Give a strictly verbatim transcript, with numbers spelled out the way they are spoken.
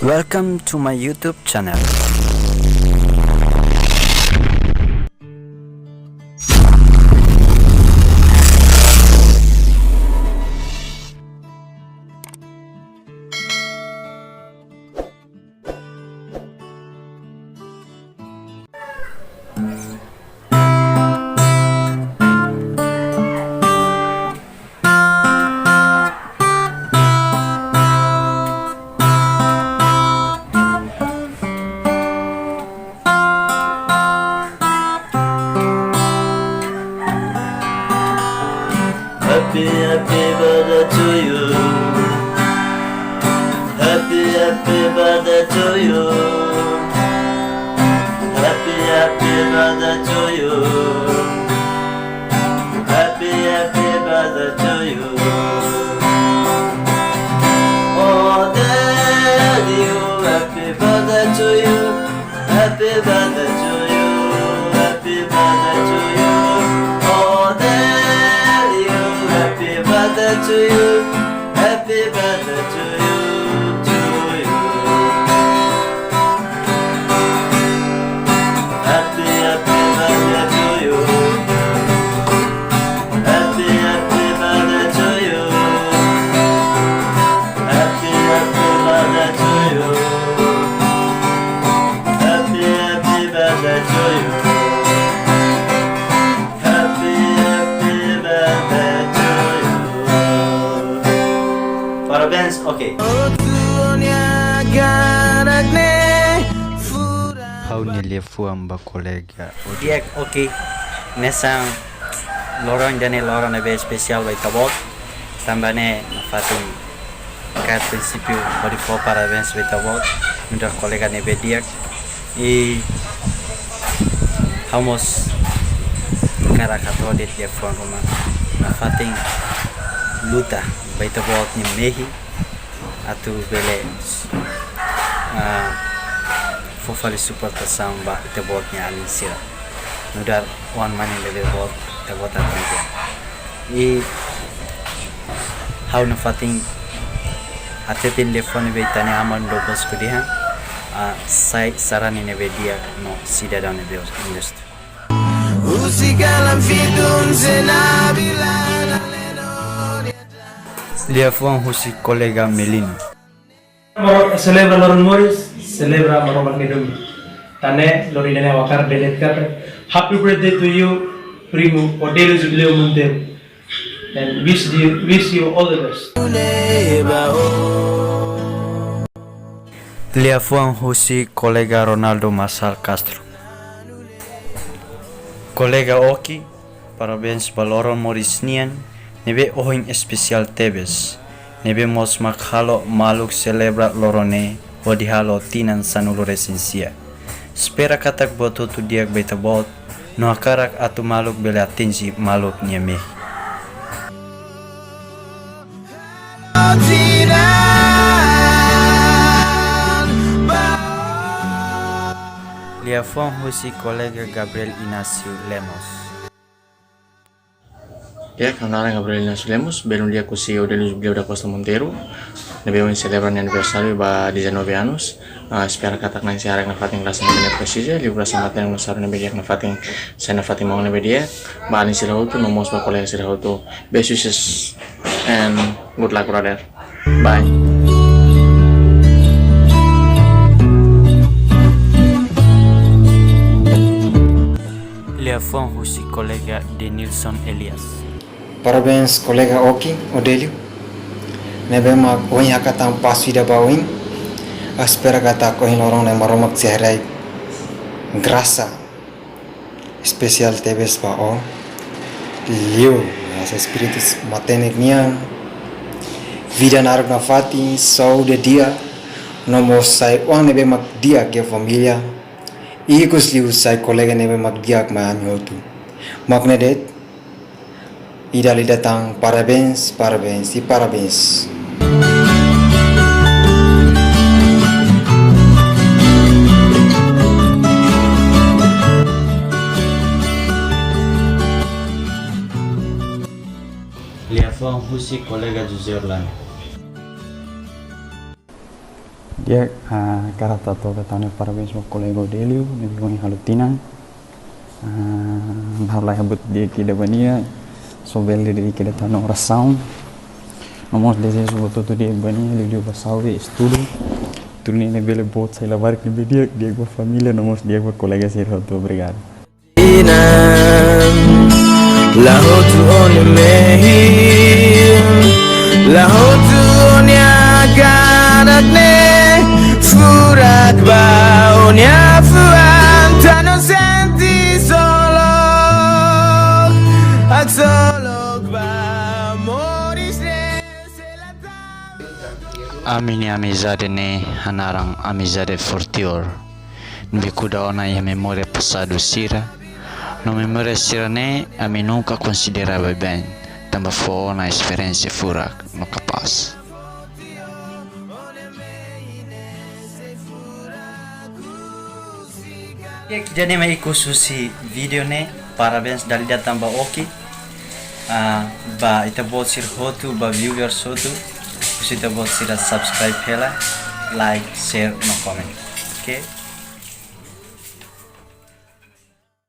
Welcome to my YouTube channel. Happy, happy birthday to you. Happy, happy birthday to you. Happy, happy birthday to you. Happy, happy birthday to you. Oh, Delio, happy birthday to you. Happy birthday to you. Happy birthday to you. Oh, Delio, happy birthday to you. Happy birthday to you, to you. Happy, happy birthday to you. Happy, happy birthday to you. Happy, happy birthday to you. Happy, happy birthday to you. Happy, happy birthday to you. Parabéns, oke. Ha'u-nia liafuan ba kolega Odi. Di'ak, oke. Hanesan loron ida-ne'e loron ne'ebé espesiál ba ita-boot. Tanba ne'e nafatin kaer prinsípiu hodi fó parabéns ba ita-boot nu'udar kolega ne'ebé di'ak. I ha'u mós hakarak hato'o de'it liafuan ruma nafatin luta ba ita-boot nia mehi atu bele, ah, fó fali suportasaun ba ita-boot nia alin sira. Nu'udar oan-mane ne'ebé boot, ita-boot atu ida. I ha'u nafatin hateten liafuan ne'ebé ita-nia aman Dom Bosco dehan, ah, sai sarani ne'ebé di'ak no sidadaun ne'ebé onestu. Husi kalan fitun se na bila na leno dia. Liafuan husi kolega Melino. Maro-, selebra loron moris, selebra Maromak nia domin. Tan ne'e, loron ida-ne'e ha'u hakarak dehan katak, happy birthday to you, primo Odélio Jubileu Monteiro. And wish you, wish you all the best. Liafuan husi kolega Ronaldo Marçal Castro. Kolega Oki, parabéns ba loron moris nian, ne'ebé ohin espesiál tebes, ne'ebé mós mak halo maluk selebra loron ne'e hodi halo tinan sanulu-resin-sia. Espera katak buat hotu di'ak ba ita-boot, no hakarak atu maluk bele atinje maluk nia mehi. Liafuan husi kolega Gabriel Inácio Lemos. Ya, ha'u naran Gabriel Inácio Lemos, belun di'ak husi Odélio Jubileu da Costa Monteiro, ne'ebé ohin selebra nia aniversáriu ba dezanove anos. Ah, espera katak Nai sei haraik nafatin grasaun ne'ebé nia presiza, liu grasaun matenek no sarani ne'ebé di'ak nafatin, sai nafatin maun ne'ebé di'ak ba alin sira hotu, no mós ba kolega sira hotu. Best wishes and good luck, brother. Bye. Liafuan husi kolega Denilson Elias. Parabéns, kolega Oki, Odélio. Ne'ebé mak ohin hakat an pasu ida ba oin. Ha'u espera katak ohin loron ne'e Maromak sei haraik grasa espesiál tebes ba ó. Liu, hanesan espíritu matenek nian, vida naruk nafatin, saúde di'ak, no mós sai oan ne'ebé mak di'ak iha família. Ikus liu sai kolega ne'ebé mak di'ak mai ami hotu. Mak ne'e de'it, ida-idak tan parabéns, parabéns i parabéns. Liafuan husi kolega José Orlando. Di'ak, ah, hakarak hato'o keta-nia parabéns ba kolega Odélio, ne'ebé ohin halo tinan. Ah, ha'u la hatete di'ak ida ba nia, só bele de'it keta-nia orasaun. No mós dezeja buat hotu di'ak ba nia, liuliu ba saúde, estudu. Tuir nia ne'e bele boot sai labarik ne'ebé di'ak, di'ak ba família, no mós di'ak ba kolega sira hotu. Obrigadu. Inan, la hotu ó-nia mehi, la hotu ó-nia hakarak ne'e, furak ba ó-nia fuan, ita no sente isolado, haksolok ba moris ne'e. Ami-nia amizade ne'e hanaran amizade Fortior. Ne'ebé kuda ona iha memória pasadu sira. No memória sira-ne'e ami nunka konsidera baibain, tanba fó ona esperiénsia furak no kapás. Oke, ida-ne'e mak ikus husi vídeo ne'e. Parabéns dala ida tan ba Oki. Ah, ba ita-boot sira hotu, ba viewers hotu. Husu ita-boot sira subscribe hela, like, share, no comment. Oke?